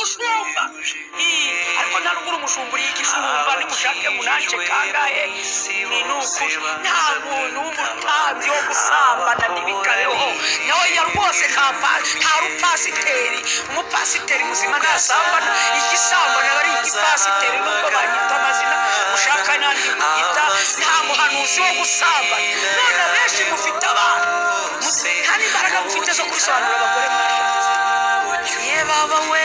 Umushumba, ariko nta nubwo uri umushumba, uri igishumba. Nimushake munance kangahe. Ni nukuri, nta muntu w'umutambyi wo gusambana, ntibikabeho nawe ya rwose. Nta rupasiteri, umupasiteri muzima ntasambana. Igisambana aba ari igipasiteri, nubwo banyita amazina mushaka n'andi muyita. Nta muhanuzi wo gusambana. None abenshi mufite abana, nta n'imbaraga mufite zo kubisobanura abagore mwashatse. Ye baba we,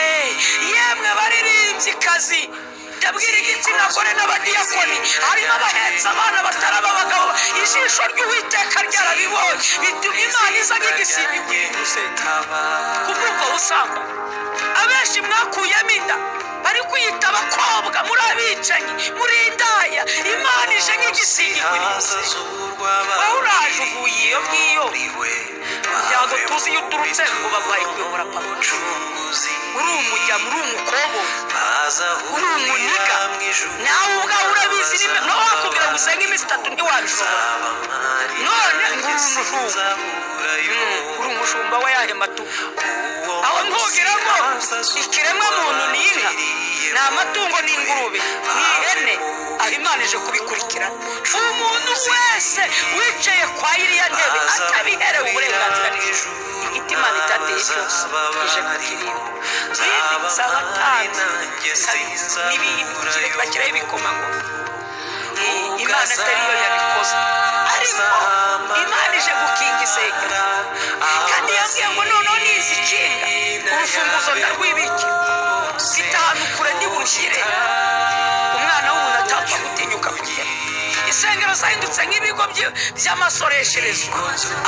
yemwe baririmbyikazi, ndabwira igitsina gore n'abadiyakoni, harimo abahetse abana bataraba abagabo. Ijisho ry'Uwiteka ryarabibonye, bituma Imana iza nk'igisiga igwira kubw'ubwo busambanyi. Abenshi mwakuyemo inda bari kwiyita abakobwa, muri abicanyi, muri indaya. Imana ije nk'igisiga igwira. Wowe uraje uvuye iyo ngiyo, ntabwo tuzi iyo uturutse, ngo baguhaye kuyobora paruwasi. Uri umujyamo, uri umukoboyi, uri umuniga, nawe ubwawe urabizi. Nawe wakubwira ngo usenge iminsi 3, ntiwabishobora. None ngo uri umushumba. Uri umushumba we yahe matungo? Aho ntugira ngo ikiremwa muntu ni inka, ni amatungo, ni ingurube, ni ihene? Aho Imana ije kubikurikirana. Umuntu wese wicaye kwa iriya ntebe atabiherewe uburenganzira n'ijuru, igiti Imana itateye cyose ije kukirinda. Bimitse abatambyi n'ibindi, bashyiraho ibikomangoma. Imana atari yo yabikoze, ariko Imana ije gukinga isengero. Kandi yambwiye ngo noneho nizikinga, urufunguzo ndarwibikira, mfite ahantu kure ntiburushyire, umwana w'umuntu atapfa gutinyuka kugera. Insengero zahindutse nk'ibigo by'amasoresherezo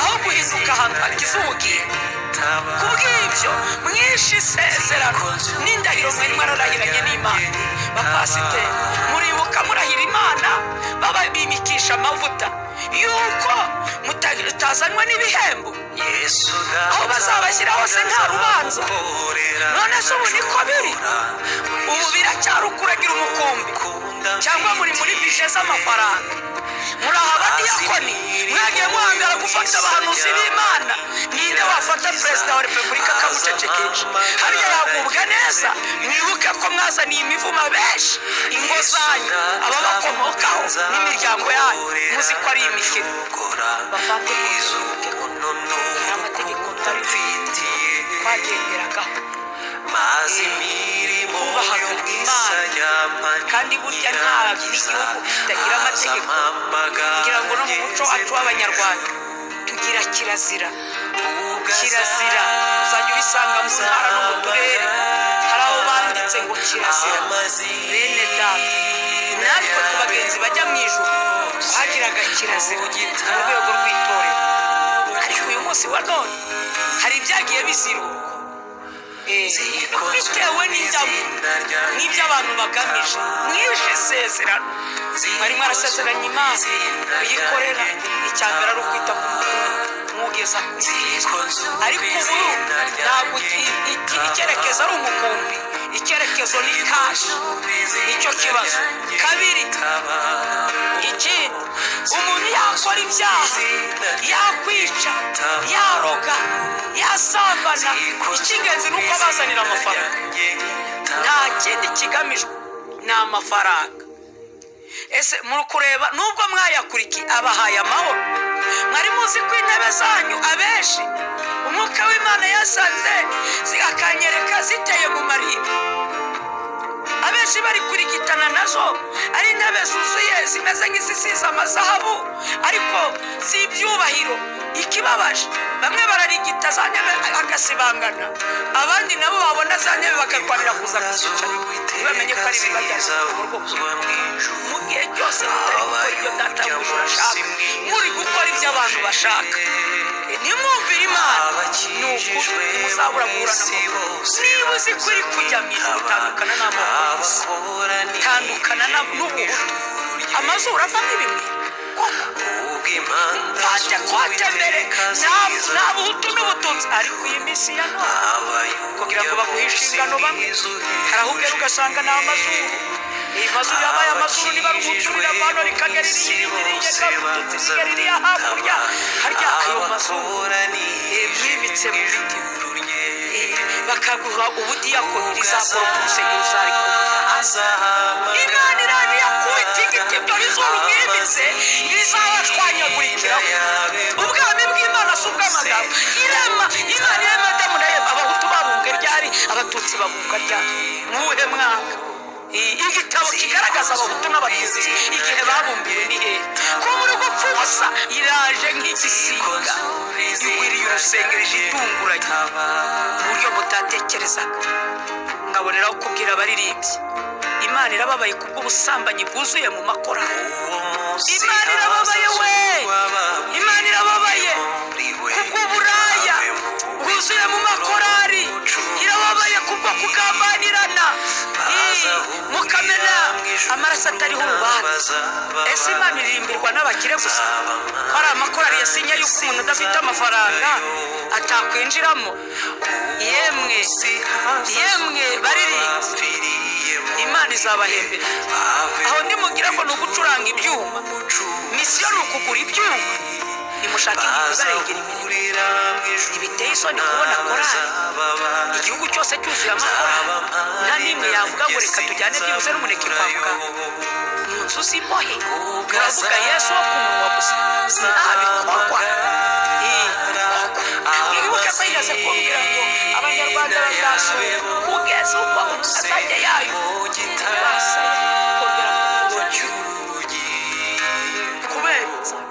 aho guhinduka ahantu hakiza ubugingo. Kubw'ibyo mwishe isezerano n'indahiro mwari mwararahiranye n'Imana. Bapasiteri, muribuka murahira Imana babimikisha amavuta yuko mutazanywe n'ibihembo? Aho bazabashyira hose nta rubanza. None se ubu niko biri? Ubu biracyari ukuragira umukumbi, cyangwa muri budget z'amafaranga? Muri aha badiyakoni, mwagiye muhangara gufata abahanuzi b'Imana. Ninde wafata Perezida wa Repubulika akamucecekesha? Hariya yagubwa neza. Mwibuke ko mwazaniye imivumo benshi, ingo zanyu, ababakomokaho n'imiryango yanyu. Muzi ko ari imikino. Bavandimwe, mwibuke ko hari amategeko tutari twagenderagaho, twubahaga Imana. Kandi burya nta n'igihugu kitagira amategeko. Ngira ngo no mu muco wacu w'Abanyarwanda tugira kirazira. Kirazira uzajya ubisanga mu ntara no mu turere, hari aho banditse ngo kirazira. Bene data, natwe ku bagenzi bajya mu ijuru twagiraga kirazira mu rwego rw'itorero, ariko uyu munsi wa none hari ibyagiye biziruka bitewe n'indamu n'ibyo abantu bagamije. Mwishe isezerano mwari mwarasezeranye Imana kuyikorera. Icya mbere ari ukwita ku mutungo mwugeza kuri Kristo. Ariko ubu ntabwo icyerekezo ari umukumbi, icyerekezo ni cash. Nicyo kibazo. Kabiri, ikindi, umuntu yakora ibyaha, yakwica, yaroga, yasambana, icy'ingenzi ni uko abazanira amafaranga. Nta kindi kigamijwe, ni amafaranga. Ese muri kureba, nubwo mwayakurikiye, abahaye amahoro? Mwari muzi ko intebe zanyu abenshi umwuka w'Imana yasanze akanyereka ziteye mu marimbi, abenshi bari kurigitana nazo, ari intebe zuzuye zimeze nk'izisize amazahabu, ariko si ibyubahiro? Ikibabaje, bamwe bararigita za ntebe agasibangana, abandi nabo babona za ntebe bakarwanira kuza kuzicara, ntibamenye ko ari ibibajyana mu rwego. Mu gihe cyose mutari gukora ibyo Data mu ijuru ashaka, muri gukora ibyo abantu bashaka, ntimwumvire Imana, ni ukuri ntimuzabura guhura n'amoko. Niba uzi ko uri kujya mu ijuru, tandukana n'amoko y'isi, tandukana n'ubuhutu. Amazuru avamo ibimwe koko. Pantekote mbere nta buhutu n'ubututsi, ariko iyi minsi ya none, kugira ngo baguhe inshingano bamwe, hari aho ugera ugasanga ni amazuru. Iyi mazuru yabaye amazuru, niba ari umuhutu rirava hano rikagera iriya, iriya, niba ari umututsi rigera iriya hakurya harya. Ayo mazuru mwimitse mu mitima. Bakaguha ubudiyakoni, rizakoropa urusengero, uzarikubita hasi. Imana iraje yakubita igiti, ibyo bizuru mwimitse bizabashwanyagurikiraho. Ubwami bw'Imana si ubw'amagambo. Irema, Imana irema Adamu na Eva. Abahutu babumbwe ryari? Abatutsi babumbwa ryari? Muwuhe mwaka? Igitabo kigaragaza Abahutu n'Abatutsi igihe babumbiwe ni hehe, ko muri gupfa ubusa? Iraje nk'igisiga igwiriye urusengero, ije itunguranye mu buryo mutatekerezaga. Ngaboneraho kubwira abaririmbyi, Imana irababaye kubw'ubusambanyi bwuzuye mu makorali. Imana irababaye we, Imana irababaye kubw'uburaya bwuzuye mu makorari, irababaye kubwo kugambanirana, mukamena amaraso atariho urubanza. Ese Imana iririmbirwa n'abakire gusa? Ko ari amakorari yasinye yuko umuntu adafite amafaranga atakwinjiramo? Yemwe, yemwe baririmbyi, Imana izabahembera. Aho ndimugira ngo ni ugucuranga ibyuma, misiyo ni ukugura ibyuma. Nimushake ingingo ibarengera imirimo. Ntibiteye isoni kubona korali, igihugu cyose cyuzuye amakorali, nta n'imwe yavuga ngo reka tujyane byibuze n'umuneke kwa muganga, mu nzu z'imbohe? Muravuga Yesu wo ku munwa gusa, nta bikorwa. Mwibuke ko yigeze kumbwira ngo Abanyarwanda bazasura kugeza ubwo umuntu azajya yayo basaya kongera kubera inzara.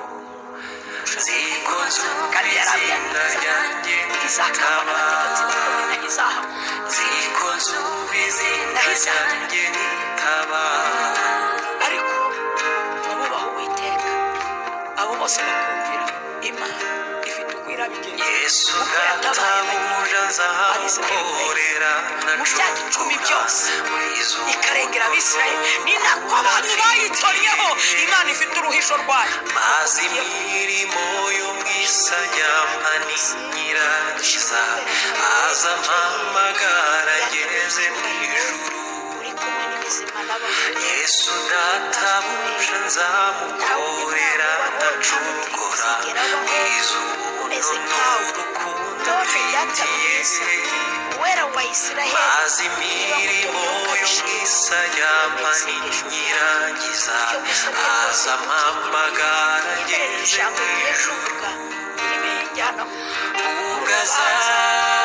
Kandi yarabyangiza izakangwa n'abategetsi bakomeye, naho izahabu naho izajya. Ariko abubaha Uwiteka, abo bose bakumvira Imana, ifite uko irabigenza. Yesu Uko yatabaye databuja Abisirayeli nzamukorera mu myaka 10 byose, ikarengera Abisirayeli, ni nako abantu bayitoryeho. Imana ifite uruhisho rwayo. Mazi imirimo yo mu isi ajyampa ninyirangiza, aza mpamagara ageze mu ijuru. Uri kumwe n'ibizima n'abapfuye. Yesu databuja nzamukorera ndacogora, Umeze iz'ubuntu nkawe. n'urukundo None Data mwiza, mfitiye. Uwera wa Isiraheli, Mazi imirimo yo mu isi ajyampa ninyirangiza, aza mpamagara nyemerera ageze ijambo mu ngiye ijuru. kuvuga ririmo injyana Ubwo urubanza,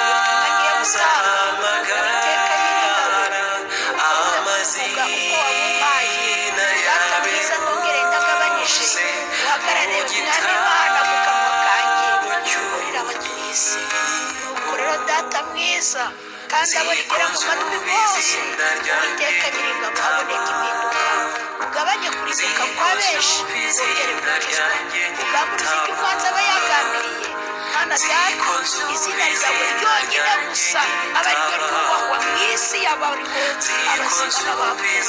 ubutumwa ngiye gutanga. Uwiteka Nyiringabo, azahamagara uvuga uko wabumpaye. amazina Data yabe mwiza, ntongere ntagabanije, bose uhagarare mu Umwami Imana mu kanwa kanjye, gitabo urira abatuye isi. Nuko rero Data mwiza, kandi abo rigera mu matwi bose, Uwiteka Nyiringabo, haboneka impinduka, ugabanye kurimbuka kwa benshi, wongere gukizwa, ugamburize ibyo umwanzi aba yagambiriye. Mana Data, izina ryawe ryonyine gusa aba ariryo ryubahwa mu isi, yaba ariho abazima n'abapfuye.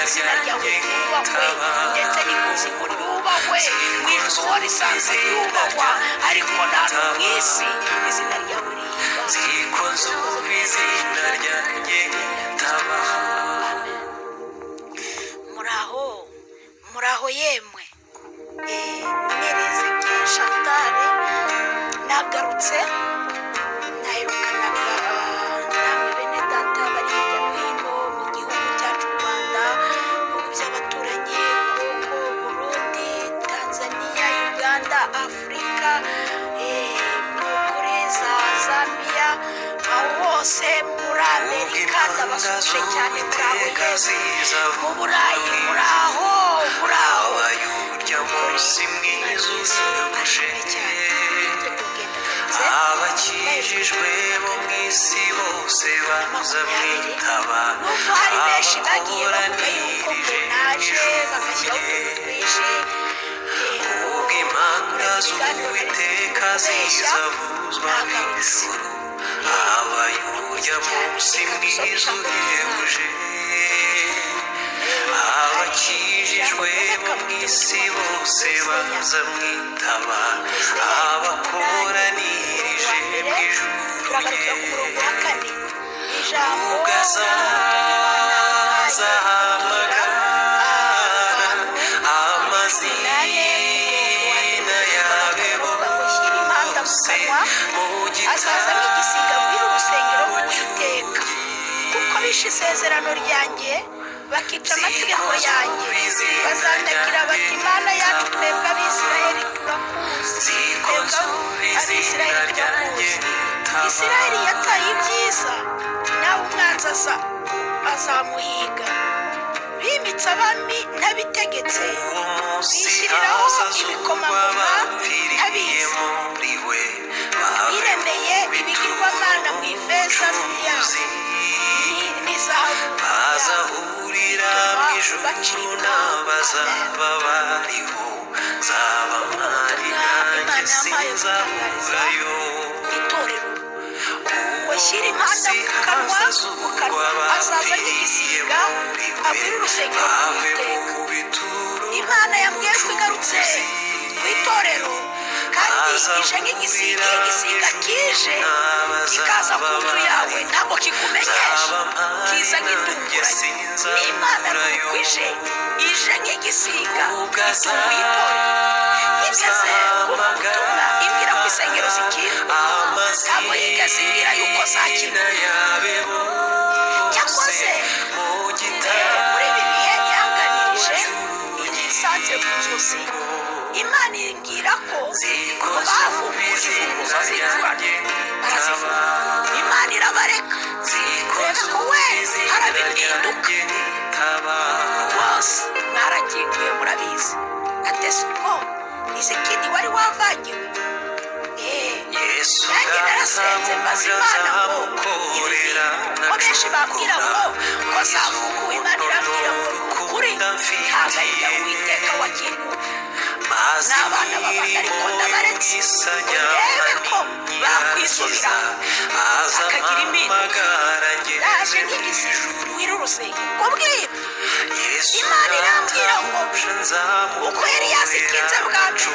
Izina ryawe ryubahwe, ndetse n'ikuzimu ryubahwe. Mu ijuru ho risanzwe ryubahwa, ariko nta no mu isi izina ryawe rihimbazwe. Ziko nzumva izina ryanjye nkitaba. Muraho, muraho yemwe. Niriziki Chantal nagarutse. Naherukanaga namwe bene data bari hirya no hino mu gihugu cyacu u Rwanda, mu bihugu by'abaturanyi, Kongo, Burundi, Tanzania, Uganda, Afurika, ni ukuri za Zambia, aho hose muri Amerika, ndabasuje cyane. Muraho yemwe, mu Burayi, muraho, muraho. Habaye urya munsi mwiza uhebuje, abakijijwe bo mu isi bose baza mwitaba, Nubwo hari benshi bagiye bavuga yuko ngo abakoranirije naje bagashyiraho utuntu twinshi, ubwo impanga z'Uwiteka zizavuzwa mu ijuru. Habaye urya munsi mwiza uhebuje, abakijijwe bo mu isi bose baza mwitaba, abakoranirije mu ijuru. Turagarukira ku murongo wa kane, ijambo Ubwo azahamagara amazina yabe ngo shyira impanda mu bose kanwa mu azaza nk'igisiga muri urusengero gitabo. Bishe isezerano ryanjye, bakica amategeko yanjye, bazandakira bati: Imana yacu, twebwe Abisirayeli turakuzi, twebwe Abisirayeli turakuzi. Isirayeli yataye ibyiza, nawe umwanzi aza azamuhiga. Bimitse abami ntabitegetse, bishyiriraho ibikomangoma ntabizi, biremeye ibigirwamana mu ifeza yabo n'izahabu yabo, Bazahurira mu bituma ijuru bacibwa. N'abazaba bariho, nzaba mpari Ubutumwa nanjye Imana yampaye gutangariza sinzaburayo. itorero ngo: shyira impanda mu kanwa, azaza nk'igisiga agwira urusengero rw'Uwiteka. Imana yambwiye ko igarutse ku itorero kandi ije nk'igisiga. Iyo igisiga kije kikaza ku nzu yawe, ntabwo kikumenyesha, kiza nk'itunguranye. N'Imana nuko ije, ije nk'igisiga itunguye itorero. Yigeze kumpa ubutumwa imbwira ko insengero zikinzwe, ntabwo yigeze imbwira yuko zakinzwe. Cyakoze muri ibi bihe yanganirije nsanze mu nzozi, Imana imbwira ko bafunguye imfunguzo z'inzurano, barazifunga, Imana irabareka, reba ko we haraba impinduka. Rwose mwarakinguye, murabizi. Atese ubwo izikindi wari wavangiwe. Nanjye narasenze, mbaza Imana ngo ibi bintu ko benshi bambwira ngo ko zafunguwe, Imana irambwira ngo ni ukuri, ntabwo ari jye Uwiteka wakinguye, n'abana b'abantu, ariko ndabaretse ngo ndebe ko bakwisubira bakagira impinduka. Ndaje nk'igisiga wira urusengero. Kubwira Imana irambwira ngo uko yari yazikinze bwa mbere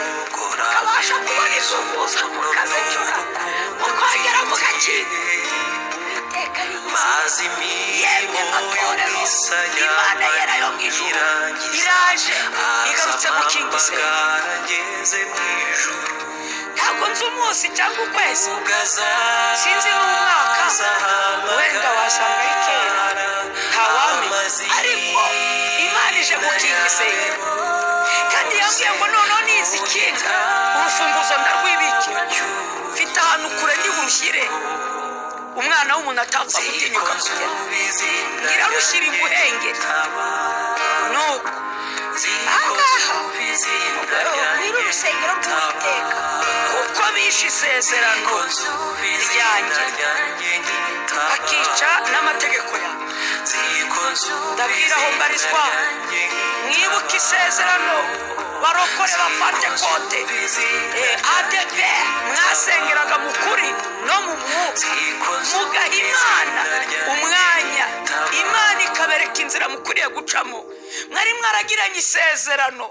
mukabasha kubona imfunguzo, mukazicura, mukongera mugakinga, Uwiteka ariyizi. Yemwe matorero, Imana yera yo mu ijuru iraje, igarutse gukinga isengero. Ntabwo nzi umunsi cyangwa ukwezi, sinzi n'umwaka, wenda wasanga ari kera, ntawamenya, ariko Imana ije gukinga isengero. Kandi yambwiye ngo noneho nizikinga, urufunguzo ndarwibikira, mfite ahantu kure ndi burushyire, umwana w'umuntu atapfa gutinyuka kugera, ngira rushyira imuhengeri. Nuko ahangaha wira urusengero rw'Uwiteka, kuko bishe isezerano ryanjye, bakica n'amategeko yawe. Ndabwira aho mbarizwa, mwibuke isezerano, barokore ba Pantekote, ADEPR, mwasengeraga mu kuri no mu mwuka, mugaha Imana umwanya, Imana ikabereka inzira mukwiriye gucamo. Mwari mwaragiranye isezerano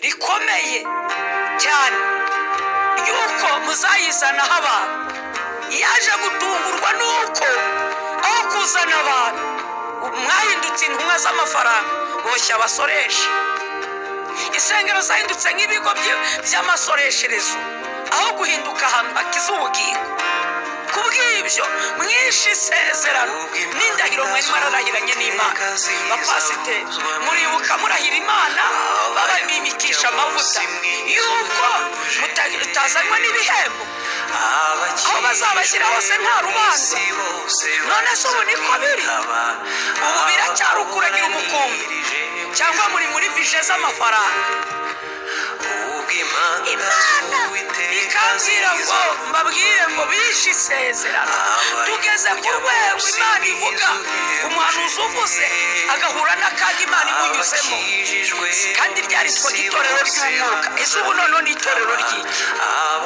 rikomeye cyane ry'uko muzayizanaho abantu. Yaje gutungurwa n'uko aho kuzana abantu mwahindutse intumwa z'amafaranga, boshya abasoresha. Insengero zahindutse nk'ibigo by'amasoresherezo aho guhinduka ahantu hakiza ubugingo. Ku bw'ibyo mwishe isezerano n'indahiro mwari mwararahiranye n'Imana. Bapasiteri, muribuka murahira Imana babamimikisha amavuta yuko mutazanywa n'ibihembo, aho bazabashyira hose nta rubanza? None se ubu niko biri? Ubu biracyari ukuragira umukumbi, cyangwa muri bije z'amafaranga? Imana ikambwira ngo mbabwire ngo bishe isezerano. Tugeze ku rwego Imana ivuga, umuhanuzi uvuze agahura n'akaga Imana imunyuzemo, kandi ryaritwa itorero ry'umwuka. Ese ubu noneho ni itorero ry'iki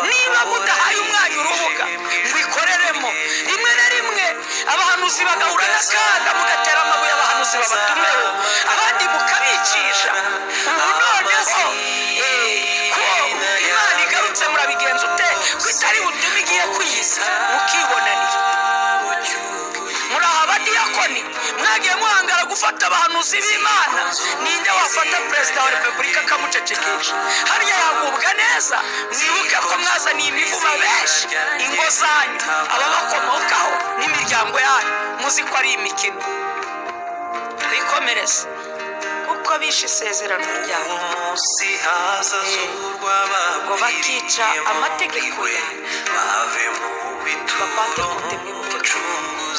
niba mudahaye umwanya urubuga ngo ikoreremo? Rimwe na rimwe abahanuzi bagahura n'akaga, mugatera amabuye abahanuzi babatumweho, abandi mukabicisha. Ubu noneho ko Imana igarutse, murabigenza ute ko itari butume igiye kwiyiza mukibonanira? Muri aha badiyakoni mwagiye muhangara. gufata abahanuzi b'Imana, ninde wafata perezida wa repubulika akamucecekesha? Harya yagubwa neza? Mwibuke ko mwazaniye imivumo benshi, ingo zanyu, ababakomokaho n'imiryango yanyu, muzi ko ari imikino. Twikomereze kuko bishe isezerano ryawe, ngo bakica amategeko yawe. Bapantekote, mwibuke ko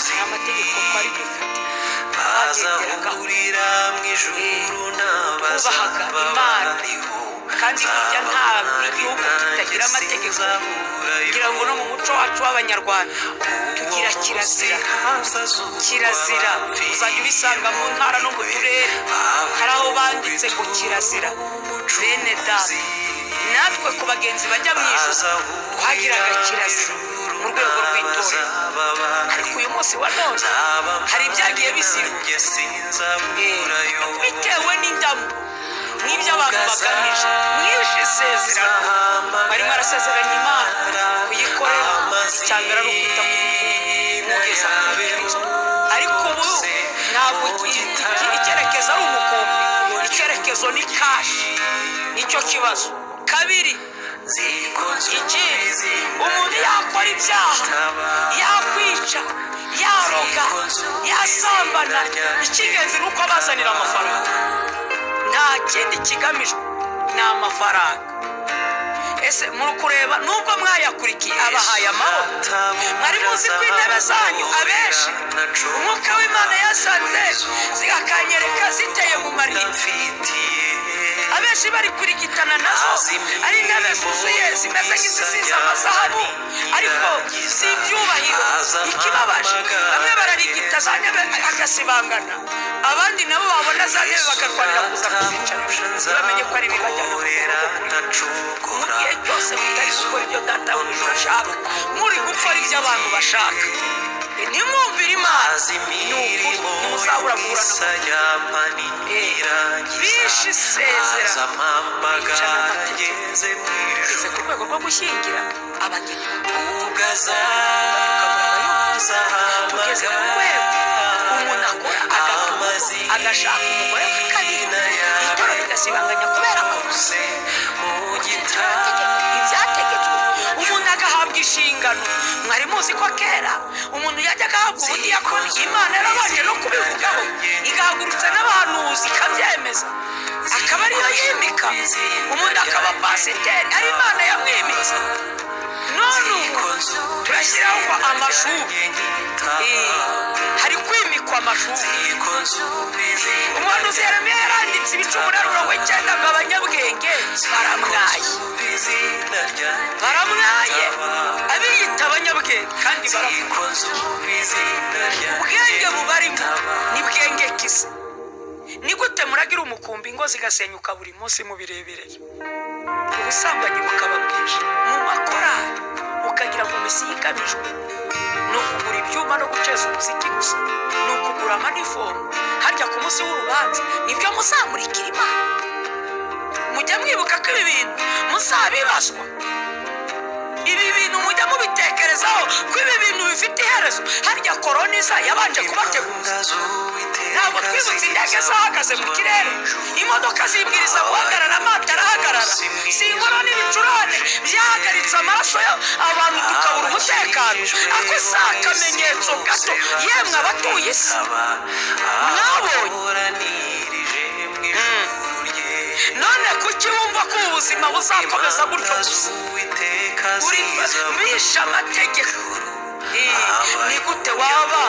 hari amategeko twari dufite bagenderagaho, twubahaga Imana. Kandi burya nta igihugu kitagira amategeko. Kugira ngo no mu muco wacu w'Abanyarwanda tugira kirazira. Kirazira uzajya ubisanga mu ntara no mu turere, hari aho banditse ngo kirazira. Bene data, natwe ku bagenzi bajya mu ijuru twagiraga kirazira mu rwego rw'itorero, ariko uyu munsi wa none hari ibyagiye bizira bitewe n'indamu n'ibyo abantu bagamije. Mwishe isezerano, barimo arasezeranya Imana kuyikorera. Icya mbere ari ukwita ku mugeza kuri Kristo, ariko ubu ntabwo icyerekezo ari umukumbi, icyerekezo ni cash, nicyo kibazo. Kabiri, ikindi, umuntu yakora ibyaha, yakwica, yaroga, yasambana, icy'ingenzi ni uko abazanira amafaranga. Nta kindi kigamijwe, ni amafaranga. Ese muri kureba nubwo mwayakurikiye abahaye amahoro? Mwari muzi ko intebe zanyu abenshi umwuka w'Imana yasanze zikakanyereka ziteye mu mariba, abenshi bari kurigitana nazo, ari intebe zuzuye zimeze nk'izisize amazahabu, ariko si ibyubahiro. Ikibabaje, bamwe bararigita za ntebe agasibangana, abandi nabo babona za ntebe bakarwanira kuza kuzicara. Ntibamenye ko ari ibibajyana mu rugo. Mu gihe cyose mutari gukora ibyo Data w'ijuru ashaka, muri gukora ibyo abantu bashaka, ntimwumvire Imana, ni ukuri ntimuzabura guhura n'amahoro. Bishe isezerano, bica n'amategeko, tugeze ku rwego rwo gushyingira abageni, tukabura abayobozi. Tugeze ku rwego umuntu akora agatuza agashaka umugore wa kabiri, itorero rigasibanganya kubera amafuti. Ibyategetswe, umuntu agahabwa inshingano. Mwari muzi ko kera umuntu yajyaga ahabwa ubudiyakoni, Imana yarabanje no kubivugaho, igahagurutsa n'abahanuzi ikabyemeza, akaba ariyo yimika umuntu akaba pasiteri, ari Imana yamwimitse. None ubu turashyiraho ngo amashuri, hari kwimikwa amashuri. Umuhanuzi Yeremiya yaranditse ibice 8:90 ngo abanyabwenge baramwaye, baramwaye abiyita abanyabwenge, kandi baravuga ubwenge bubarimo ni bwenge kisa. Ni gute muragira umukumbi ingo zigasenyuka buri munsi mubirebereye, ubusambanyi bukaba bwinshi mu makorari, ukagira ngo misiyo igamijwe ni ukugura ibyuma no guceza umuziki gusa, ni ukugura amanifomu? Harya ku munsi w'urubanza nibyo muzamurikira Imana? Mujya mwibuka ko ibi bintu muzabibazwa. Ibi bintu mujya mubitekerezaho ko ibi bintu bifite iherezo? Harya koroniza yabanje kubateguza? Ntabwo twibutse indege zahagaze mu kirere, imodoka zibwiriza guhagarara, amato arahagarara? Si inkorora n'ibicurane byahagaritse amaraso yo abantu, tukabura umutekano? Ako si akamenyetso gato, yemwe abatuye isi mwabonye? None kuki wumva ko ubu buzima buzakomeza gutyo gusa? Uri bishe amategeko. Ni gute waba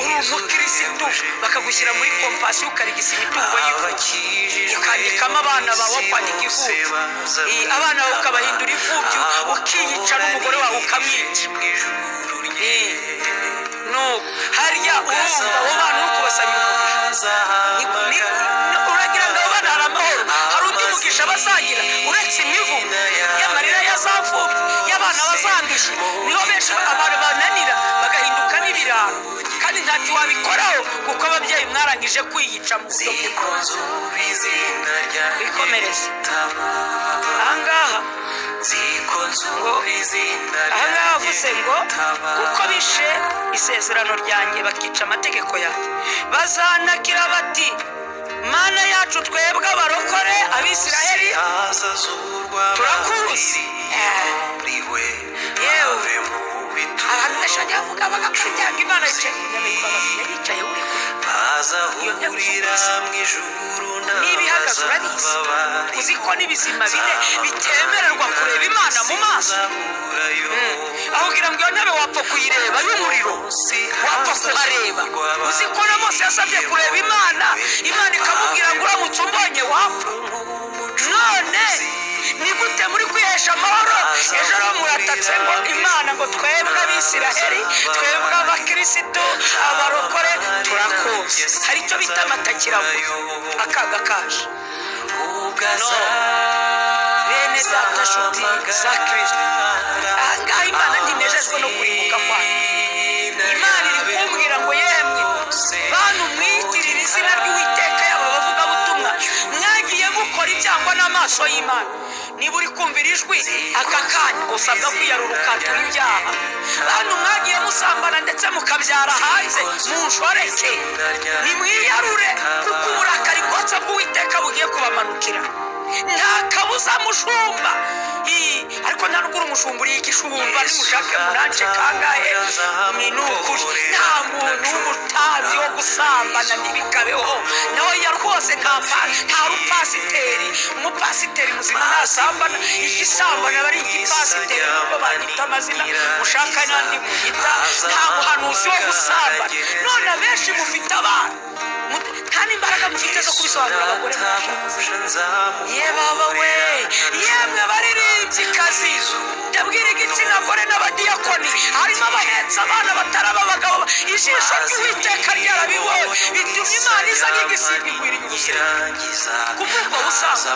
uri umukirisitu bakagushyira muri Compassion, ukarigisa imitungo y'imfubyi, ukandikamo abana bawe, kwandika imfubyi, abana bawe ukabahindura imfubyi, ukiyica n'umugore wawe ukamwica? Nuko harya urumva abo bana uri kubasabira umugisha? Uragira ngo abo bana hari amahoro, hari undi mugisha bazagira uretse imivumo y'amarira ya za mfubyi, y'abana bazandushye? Niho benshi abantu bananira bagahinduka n'ibirara, kandi ntacyo wabikoraho kuko ababyeyi mwarangije kwiyica mu buryo bwikomereza. Ahangaha ngo, ahangaha avuze ngo kuko bishe isezerano ryanjye, bakica amategeko yanjye. Bazanakira bati Mana yacu twebwe abarokore Abisiraheli turakuzi. Yewe, abantu benshi bajya bavuga bagakora Imana yicaye ku ntebe y'imbabazi, yaricaye uri kure. Iyo ntebe niba ihagaze urabizi, uzi ko n'ibizima bine bitemererwa kureba Imana mu maso. Aho kugira ngo iyo ntebe wapfa kuyireba y'umuriro, wapfa kuhareba. Uzi ko na Mose yasabye kureba Imana, Imana ikamubwira ngo uramutse umbonye wapfa. None ni gute muri kwihesha amahoro? Ejo rero muratatse ngo Imana, ngo twebwe Abisiraheli, twebwe abakirisitu, abarokore turakuzi. Hari icyo bita amatakiraguye, akaga kaje. No bene data, nshuti za Kirisito, ahangaha Imana ntinejejwe no kurimbuka kwayo. Imana iri kumbwira ngo yemwe bantu mwiyitirira izina ry'Uwiteka, yaba abavugabutumwa, mwagiye mukora ibyangwa n'amaso y'Imana. Niba uri kumvira ijwi aka kanya, usabwa kwiyarura ukatura ibyaha. Bantu mwagiye musambana ndetse mukabyara hanze mu nshoreke, nimwiyarure, kuko uburakari bwose bw'Uwiteka bugiye kubamanukira. Nta kabuza mushumba, ariko nta nubwo uri umushumba, uriye igishumba. Nimushake munance kangahe, ni ukuri nta muntu w'umutambyi wo gusambana, ntibikabeho. Nawe ya rwose nta rupasiteri, umupasiteri muzima ntasambana. Igisambana aba ari igipasiteri, nubwo banyita amazina mushaka n'andi muyita. Nta muhanuzi wo gusambana. None abenshi mufite abana, nta n'imbaraga mufite zo kubisobanura abagore mwashatse. Ye baba we, yemwe baririmbyikazi, ndabwira igitsina gore n'abadiyakoni, harimo abahetse abana bataraba abagabo. Ijisho ry'Uwiteka ryarabibonye, bitumye Imana iza nk'igisiga igwiriye urusengero kubw'ubwo busambo.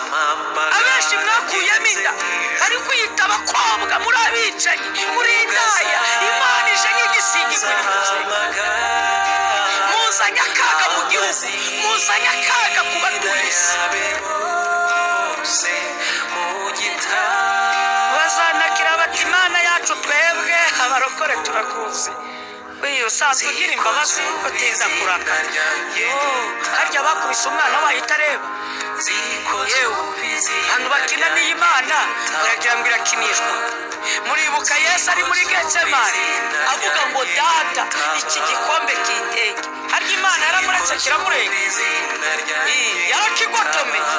Abenshi mwakuyemo inda, bari kwiyita abakobwa, muri abicanyi, muri indaya. Imana ije nk'igisiga igwiriye urusengero. Muzanye akaga mu gihugu, muzanye akaga ku batuye isi. Bazanakira bati Imana yacu twebwe abarokore turakuzi, uyu usanzwe ugira imbabazi, utinda kurakara. Harya bakubise umwana wayo itareba. Yewe, abantu bakina n'iyi Mana baragira ngo irakinishwa. Muribuka Yesu ari muri Getsemani avuga ngo Data, iki gikombe kitenge. Harya Imana yaramuretse kiramurenga? Yarakigotomeye,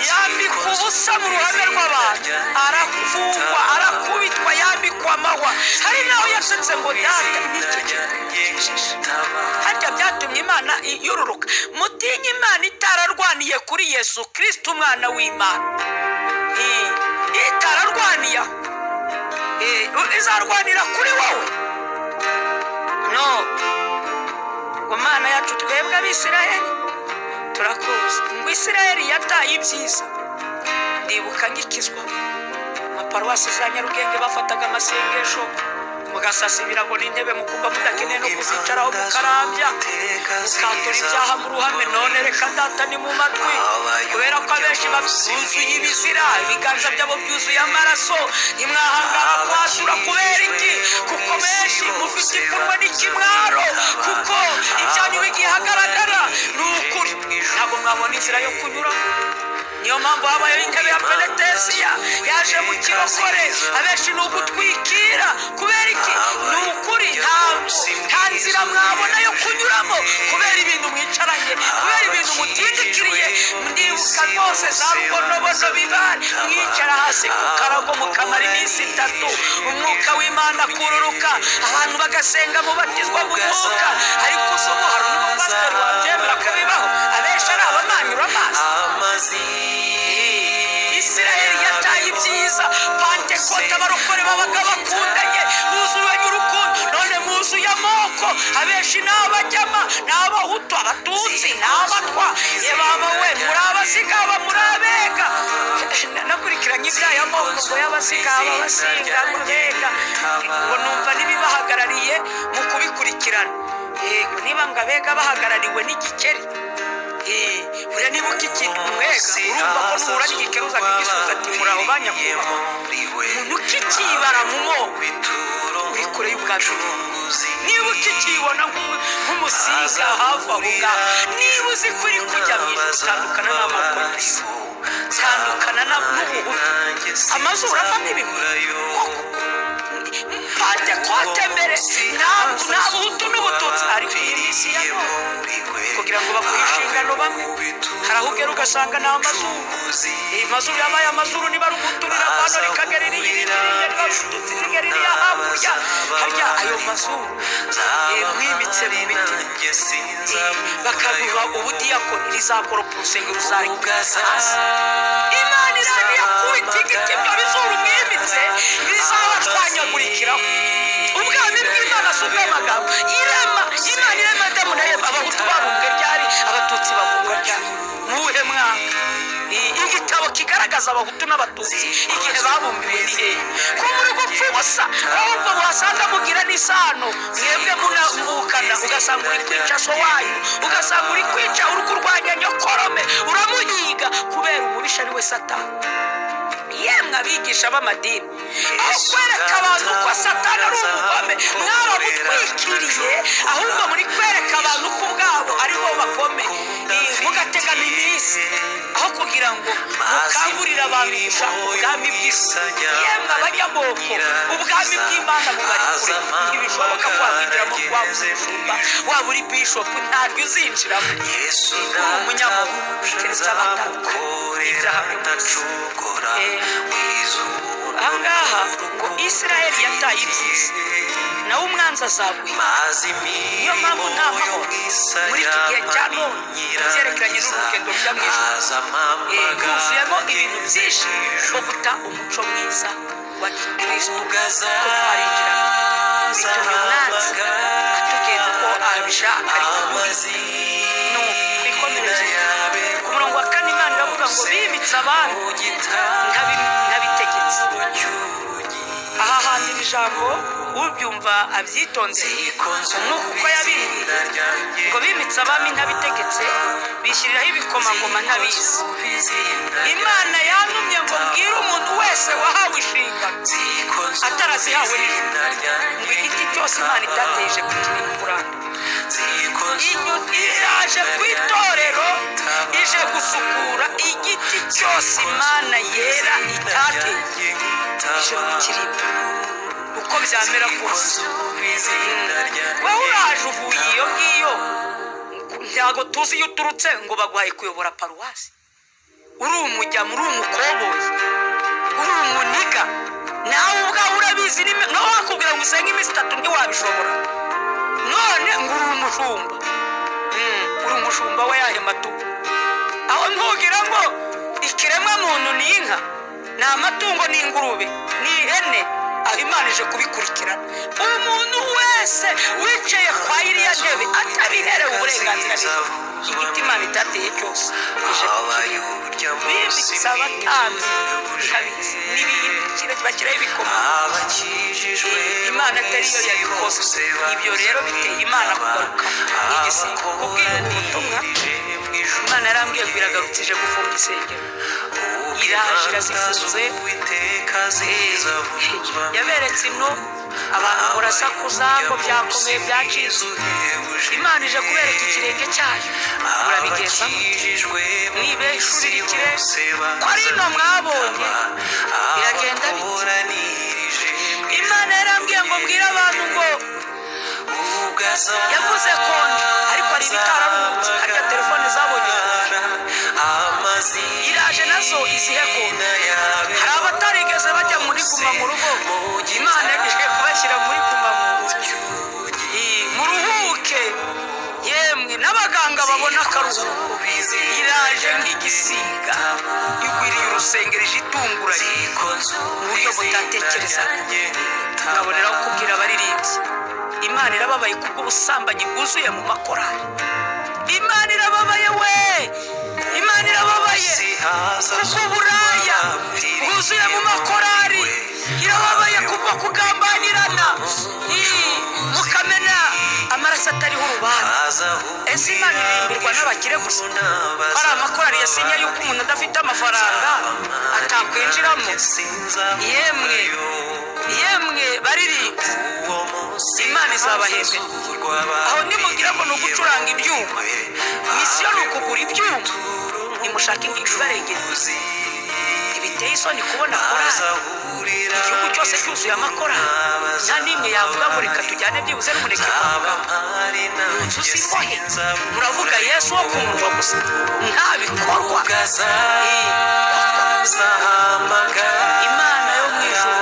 yambikwa ubusa mu ruhame rw'abantu, arafungwa, arakubitwa, yambikwa amahwa. Hari naho yasetse ngo Data, n'iki gikombe. Harya byatumye Imana yururuka? Mutinye Imana itararwaniye kuri Yesu Kirisito umwana w'Imana. Itararwaniye aho, izarwanira kuri wowe? No ngo Mana yacu twebwe Abisiraheli turakuzi. Ngo Isiraheli yataye ibyiza. Ndibuka ngikizwa, amaparuwasi za Nyarugenge bafataga amasengesho, mugasasa ibirago n'intebe, mukumva mudakeneye no kuzicaraho, mukarambya, mukatura ibyaha mu ruhame. None reka data, ni mu matwi, kubera ko abenshi buzuye ibizira, ibiganza byabo byuzuye amaraso, ntimwahangara kwatura. Kubera iki? Kuko benshi mufite ipfunwe n'ikimwaro, kuko ibyanyu bigiye ahagaragara. Ni ukuri ntabwo mwabona inzira yo kunyura. Niyo mpamvu habayeho intebe ya penetesiya yaje mu kirokore. Abenshi ni ugutwikira. Kubera iki? Ni ukuri ntabwo nta nzira mwabona yo kunyuramo, kubera ibintu mwicaranye, kubera ibintu mutindikiriye. Ndibuka rwose za rubonobono bibari, mwicara hasi ku karago mukamara iminsi 3, umwuka w'Imana akururuka, abantu bagasenga, mubatizwa mu mwuka. Ariko ubu hari n'umupasitori wabyemera ko bibaho? Abenshi ari abamanyura amazi. Isiraheli yataye ibyiza. Pantekote abarokore babaga bakundanye, buzuranye urukundo. None mwuzuye amoko, abenshi ni abajyama, ni abahutu, abatutsi, ni abatwa. Ye baba we, muri abasigaba, muri abega. Nakurikiranye iby'aya moko ngo y'abasigaba, abasinga, abega, ngo numva n'ibibahagarariye mu kubikurikirana. Yego, niba ngo abega bahagarariwe n'igikeri, buriya niba ukikita umwega, urumva ko nuhura n'igikeri uzajya ugisubiza ati muraho ba nyakubahwa. Umuntu ukikibara mu moko uri kure y'ubwami. Niba ukikibona nk'umusinga hafi aho ngaho, niba uzi ko uri kujya mu ijuru, tandukana n'amoko yose, tandukana n'ubuhutu. Amazuru avamo ibigwi Pantekote mbere nta buhutu n'ubututsi, ariko iyi minsi ya none kugira ngo baguhe inshingano bamwe hari aho ugera ugasanga ni amazuru. Amazuru yabaye amazuru, niba ari umuhutu riravana rikagera iriya iriya, niba ari umututsi rigera iriya hakurya harya. Ayo mazuru mwimitse mu mitima, bakaguha ubudiyakoni, rizakoropa urusengero uzarikubita hasi. Imana iraniye kubita igiti ibyo bizuru mwimitse bizabashwanyagurikiraho. Ubwami bw'Imana si ubw'amagambo. Irema Imana irema Adamu na Eva, abahutu babumbwe ryari? Abatutsi babumbwa ryari? Muwuhe mwaka? Igitabo kigaragaza abahutu n'abatutsi igihe babumbiwe ni hehe? Ko muri gupfa ubusa, ahubwo wasanga mugira n'isano mwebwe munavukana, ugasanga uri kwica so wanyu, ugasanga uri kwica, uri kurwanya nyokorome, uramuhiga kubera umubisha ari we Satani. Yemwe abigisha b'amadini, aho kwereka abantu ko Satani ari umugome mwaramutwikiriye, ahubwo muri kwereka abantu ko ubwabo ari bo bagome, mugategana iminsi aho kugira ngo mukangurire abantu gushaka ubwami bw'isi. Yemwe abanyamoko, ubwami bw'Imana bubari kure, ntibishoboka ko wakwinjiramo waba umushumba, waba uri bishopu, ntabwo uzinjiramo uri umunyamoko, keretse abatandukanye ibyaha byo mu isi. Ahangaha ngo Isiraheli yataye ibyiza, nawe umwanzi azaguha. Niyo mpamvu nta mahoro muri iki gihe cya none mu byerekeranye n'urugendo rujya mu ijuru. Huzuyemo ibintu byinshi bwo guta umuco mwiza wa gikristo ko twarinjiraga, bitumye umwanzi atugenza uko abishaka, ari kuduhiga. Twikomereze ku murongo wa 4. Imana iravuga ngo bimitse abami ntabitegetse. Aha hantu iri jambo ubyumva abyitondeye, umwuka uko yabimbwiye ngo bimitse abami ntabitegetse, bishyiriraho ibikomangoma ntabizi. Imana yantumye ngo mbwire umuntu wese wahawe inshingano atarazihawe n'ijuru, ngo igiti cyose Imana itateje kukirimburanda. Iraje ku itorero, ije gusukura igiti cyose Imana yera itateye, ije kukirimbura uko byamera kose. Wowe uraje uvuye iyo ngiyo, ntabwo tuzi iyo uturutse, ngo baguhaye kuyobora paruwasi, uri umujyamu, uri umukoboyi, uri umuniga, nawe ubwawe urabizi, nawe wakubwira ngo usenge iminsi 3 ntiwabishobora, none ngo uri umushumba. Uri umushumba we yahe matungo? Aho ntugira ngo ikiremwa muntu ni inka, ni amatungo, ni ingurube, ni ihene. Aho Imana ije kubikurikirana. Umuntu wese wicaye kwa iriya ntebe atabiherewe uburenganzira, igiti Imana itateye cyose ije kukirimbura. Bimitse abatambyi ntabizi, n'ibiyimikira bashyiraho ibikomangoma, Imana atari yo yabikoze. Ibyo rero biteye Imana kugaruka nk'igisiga. Kubwira ubu butumwa, Imana yarambwiye ngo iragarutse, ije gufunga insengero, iraje irazifunze. Yaberetse ino abantu murasakuza ngo byakomeye byacitse. Imana ije kubereka ikirenge cyayo, murabigenza mute? Mwibeshurira ikirere ko ari ino mwabonye, biragenda bite? Imana yarambwiye ngo mbwire abantu ngo yavuze konje, ariko hari ibitararuhutse, harya telefone zabonye konje, iraje nazo izihe konje. Hari abatarigeze bajya muri guma mu rugo, Imana ije kubashyira muri guma mu nzu, muruhuke. Yemwe n'abaganga babona akaruhuko. Iraje nk'igisiga igwiriye urusengero, ije itunguranye mu buryo mutatekerezaga. Nkaboneraho kubwira abaririmbyi, Imana irababaye kubw'ubusambanyi bwuzuye mu makorari. Imana irababaye we, Imana irababaye kubw'uburaya bwuzuye mu makorari, irababaye kubwo kugambanirana, mukamena amaraso atariho urubanza. Ese Imana iririmbirwa n'abakire gusa? Ko ari amakorari yasinye yuko umuntu adafite amafaranga atakwinjiramo? Yemwe. Yemwe baririmba, Imana izabahembera. Aho nimugira ngo ni ugucuranga ibyuma, misiyo ni ukugura ibyuma. Nimushake ingingo ibarengera. Ntibiteye isoni kubona korali igihugu cyose cyuzuye amakorali, nta n'imwe yavuga ngo reka tujyane byibuze n'umuneke kwa muganga mu nzu z'imbohe. Muravuga Yesu wo ku munwa gusa, nta bikorwa. Imana yo mu ijuru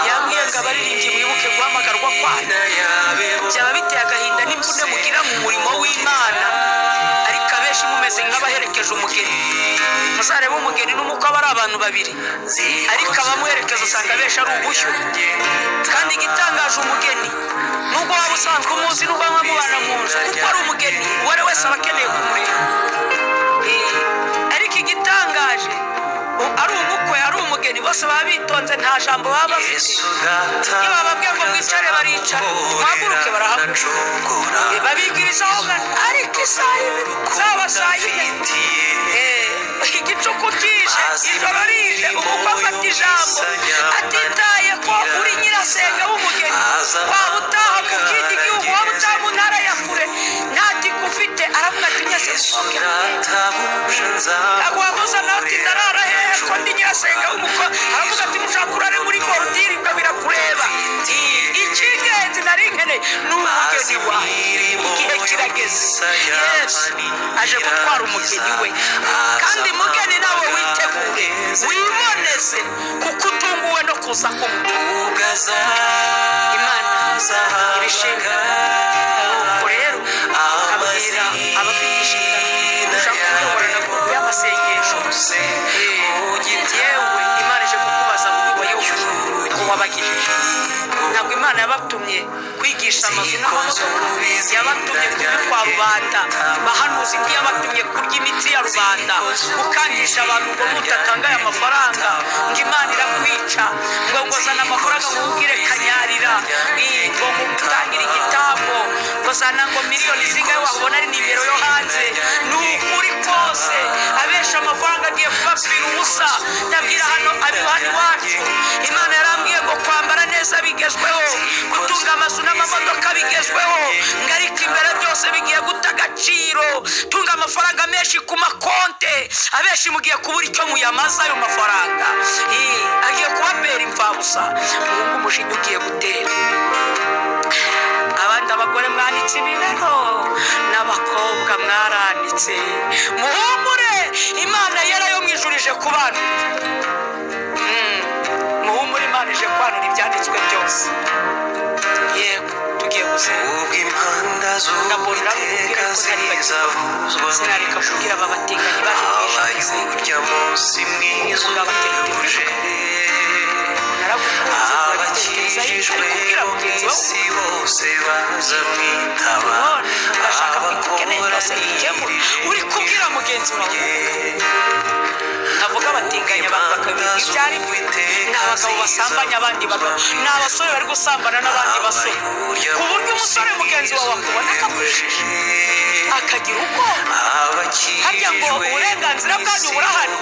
yambwiye ngo abaririmbyi mwibuke guhamagarwa kwayo. Byaba biteye agahinda n'imvune mugira mu murimo w'Imana, ariko abenshi mumeze nk'abaherekeje umugeni. Muzarebe umugeni n'umukwe aba ari abantu babiri, ariko abamuherekeza usanga abenshi ari ubushyo. Kandi igitangaje, umugeni nubwo waba usanzwe umuzi, nubwo waba mubana mu nzu, kuko ari umugeni, uwo ari wese aba akeneye kumureba. Ariko igitangaje, ari umukwe ari umugeni, bose baba bitonze, nta jambo baba bafite. Iyo bababwiye ngo mwicare baricara, muhaguruke barahaguruka, babigirizaho. Ariko isaha imwe, zaba saa yine, igicuku kije, ijoro rije, umukwe afata ijambo atitaye ko uri nyirasenga w'umugeni. Waba utaha mu kindi gihugu, waba utaha mu ntara ya kure, nta tike ufite, aravuga ati mwese musohoke. Ntabwo wamuza nawe ati ndarara hehe ko ndi nyirasenga w'umukwe? Aravuga ati mushaka urare muri borudire, ibyo birakureba. Icy'ingenzi nari nkeneye ni umugeni wawe. Igihe kirageze, Yesu aje gutwara umugeni we. Kandi mugeni nawe witegure, wiboneze, kuko utunguwe no kuza k'umukwe. Imana ibishimira. Nuko rero abwira abafite inshingano ushaka kuyobora na gurupe y'amasengesho, yewe Imana ije kukubaza ngo wayoboye, ngo wabagejeje. Ntabwo Imana yabatumye kwigisha amazu n'amamodoka, yabatumye kubikwa rubanda. Bahanuzi, ntiyabatumye kurya imitsi ya rubanda, gukangisha abantu ngo nutatanga aya mafaranga ngo Imana irakwica, ngo zana amafaranga ngo ubwire kanyarira, ngo ngutangire igitambo, ngo zana ngo miliyoni zingahe wabona ari nimero yo hanze. Ni ukuri kose, abenshi amafaranga agiye kubapfira ubusa. Ndabwira hano hano iwacu, Imana yarambwiye ngo kwambara neza bigezweho, gutunga amazu n'amamodoka bigezweho, ngo ariko imbere byose bigiye guta agaciro. Tunga amafaranga menshi ku makonte, abenshi mugiye kubura icyo muyamaza ayo mafaranga. Agiye kubabera imfabusa. Muhungu, umujinya ugiye gutera abandi. Abagore mwanitse ibibero n'abakobwa mwaranitse, muhumure, Imana yera yo mu ijuru ije kubanura. Muhumure, Imana ije kwanura ibyanditswe byose. Yego, tugiye gusenga. Ubwo impanda Ndabona z'Uwiteka kubwira ko ntari zizavuzwa mu sinareka ijuru, kubwira aba batinganyi baje kwisha habaye gusenga. urya munsi mwiza uhebuje. Naragukunze, urabitekerezaho, Abakijijwe ari kubwira bo mu mugenzi wawe. isi bose bazamwitaba, None urashaka ko ukeneye byose bikemura, uri kubwira mugenzi wawe. Ntavuga abatinganya, abantu bakabimenya ibyo ari byo. Ni abagabo basambanya abandi bagabo, ni abasore bari gusambana n'abandi basore, ku buryo umusore mugenzi wawe akubona akakwishisha, akagira ubwoba. Harya ngo uburenganzira bwanyu burahari?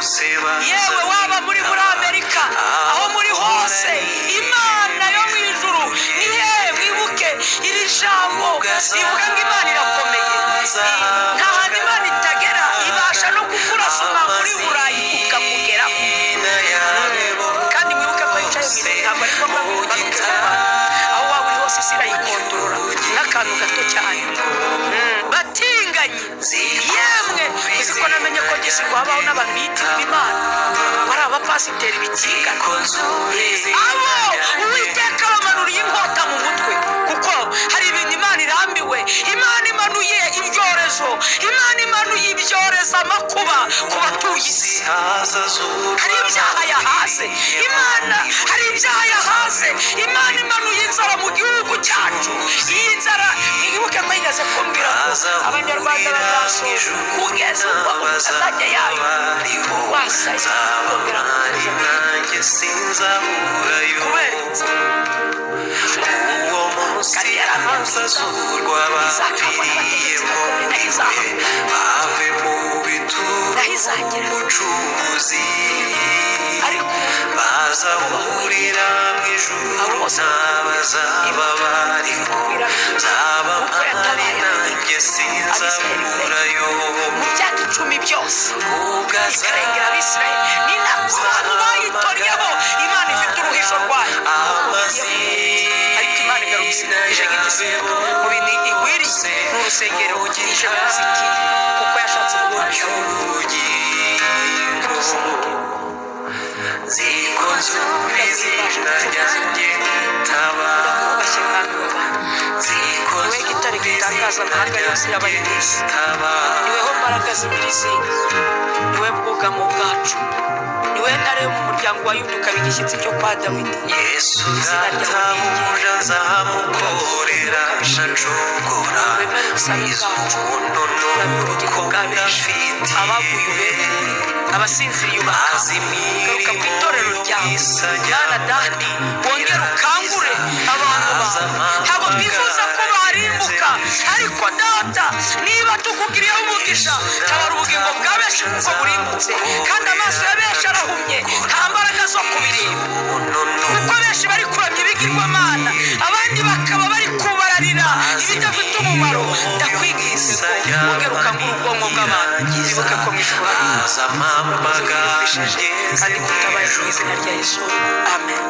Yewe, waba muri Amerika, aho muri hose, Imana yo mu ijuru ni hehe? Mwibuke iri jambo rivuga ngo Imana irakomeye, nta hantu Imana itagera. Ibasha no kukurasa umwaka uri Burayi ukakugeraho. Kandi mwibuke ko yicaye mu ijuru, ntabwo ari ngombwa ngo imanuke mu Rwanda. Aho waba uri hose, isi irayikontorora n'akantu gato cyane. Batinganyi yemwe, uzi ko namenye ko gisi ngo habaho n'abantu biyitirira Imana, bari abapasiteri bitingana? Abo Uwiteka bamanuriye inkota mu mutwe, kuko hari ibintu Imana irambiwe. Imana imanuye ibyorezo, Imana imanuye ibyorezo, amakuba ku batuye isi. Hari ibyaha yahaze Imana, hari ibyaha yahaze Imana. Imanuye inzara mu gihugu cyacu. Iyi nzara, mwibuke ko yigeze kumbwira ngo Abanyarwanda bazasoza kugeza ubwo azajya yayo wasaya kongera kuza kubera inzara. Uwo munsi Kandi yarambwiye ngo hazazurwa izakangwa abapfiriye n'abategetsi bakomeye, naho muri we, izahaguruka, bave mu bituro naho izagera. umucunguzi Ariko baza. Tuzahurira mu ijuru n'abazaba barimo, nzaba mpari nanjye sinzaburayo. Mu myaka 10 byose Ubwo ikarengera Abisirayeli, ni nako abantu bayitoryeho. Imana ifite uruhisho rwayo, ariko Imana igarutse ije nk'igisiga mu bintu igwiriye ni urusengero, ije kuzitira kuko yashatse gukoresha. Ubugingo ziko nzumva izina ryanjye nitaba. Ndakubashye Mwami w'abantu. Ziko Niwe gitare nzumva gitangaza izina amahanga yose ryanjye yabaye mu isi. nitaba. Niweho mbaraga z'imirizina, niwe bwugamo bwacu, niwe ntare yo mu muryango wa Yuda, ukaba igishyitsi cyo kwa Dawidi. Yesu Izina ryawe databuja nzamukorera ntacogora, Wemere ubusabe bwacu. iz'ubuntu Turabira ubugingo bwa n'urukundo benshi. afitiye. Abaguye ubegure, abasinziriye ubakangure. Garuka ku itorero ryawe, Mana Data, wongere ukangure abantu bawe. Ntabwo twifuza ko barimbuka, ariko Data, niba tukugiriyeho umugisha, tabara ubugingo bwa benshi kuko burimbutse, kandi amaso ya benshi arahumye, nta mbaraga zo kubireba, kuko benshi bari kuramya ibigirwamana, abandi bakaba bari kubararira ibidafite umumaro. Ndakwinginze ngo wongere ukangure ubwonko bw'abantu, bibuke ko mu ijuru hari Aza mpamagara kandi kutabaye mu izina rya Yesu, amen.